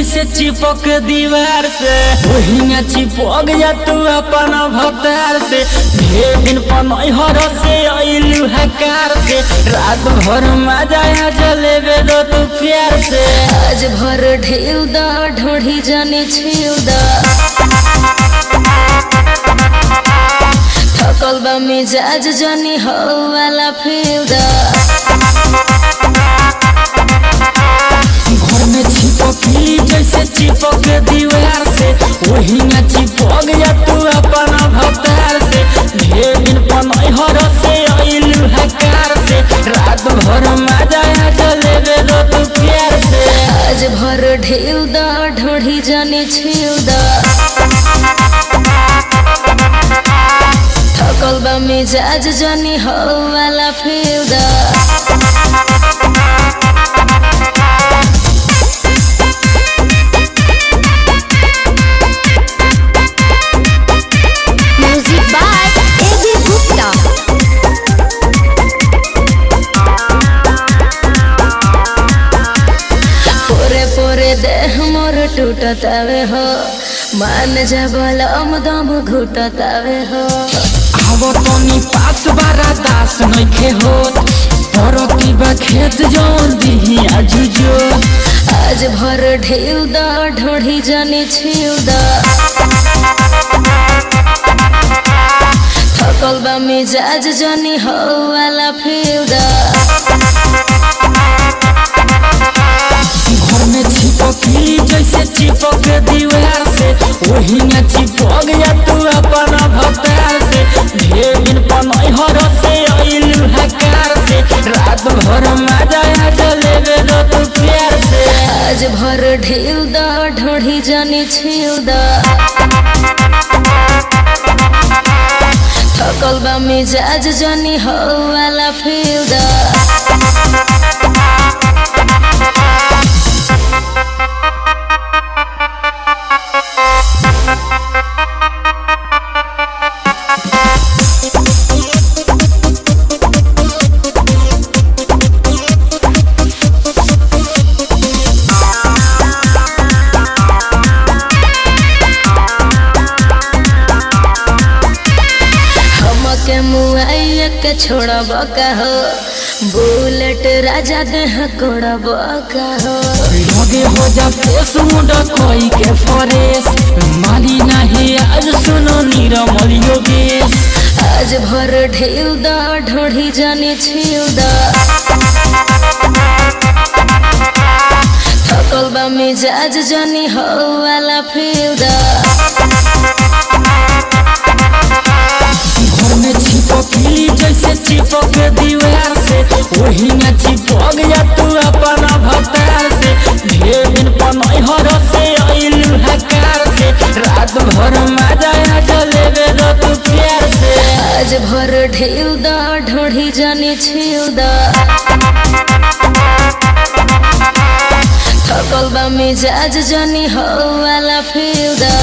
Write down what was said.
जैसे चिपक दीवार से, वही में चिपक जा तू अपन भतार से। ढेर दिन पनहर से अइलू हकार से, रात भर मजा आ जलेबे दो तू प्यार से। आज भर ढेउ दा ढोढ़ी जाने छेउ दा, थकल बा मिजाज जानी हो वाला फेउ दा। घर में चिपकली जैसे चिपक दीवार से, वही में चिपक जा तू अपन भतार से। ढेर दिन पनहर से अइलू हकार से, रात भर मजा आ जलेबे दो तू प्यार से। आज भर ढेउ दा ढोढ़ी जाने छेउ दा, थकल बा मिजाज जानी हो वाला फेउ दा। Music by A B Gupta. पोरे पोरे देह मोर टूटतावे हो, मान जा बलम दम घुटतावे हो। आवो तनी पास बारा दास नइखे होत, परती बा खेत जौन दिही आजुजो। आज भर ढेउ दा ढोढ़ी जाने छेउ दा, थकल बा मिजाज जानी हो वाला फेउ दा। घर में चिपकली जैसे चिपक दीवार से, वही में चिपक जा तू अपन भतार से। ढेर दिन पनहर से अइलू हकार से, रात भर मजा आ जलेबे दो तू प्यार से। आज भर ढेउ दा ढोढ़ी जाने छेउ दा, थकल बा मिजाज जानी हो वाला फेउ दा। हमके मुआइया के छोड़ब का हो, बुलेट राजा देह कोड़ब का हो। लगे हो जा फेस मुंड कोई के फरेस, माली नहीं आज सुनो निरमल योगेश। आज भर ढेउ दा ढोढ़ी जाने छेउ दा, थकल बा मिजाज जानी हो वाला फेउ दा। घर में चिपकली जैसे चिपक दीवार से, वही में चिपक जा तू अपन भतार से। ढेर दिन पनहर से अइलू हकार से, रात भर मजा आ जलेबे दो तू प्यार से। आज भर ढेउ दा ढोढ़ी जाने छेउ दा, थकल बा मिजाज जानी हो वाला फेउ दा।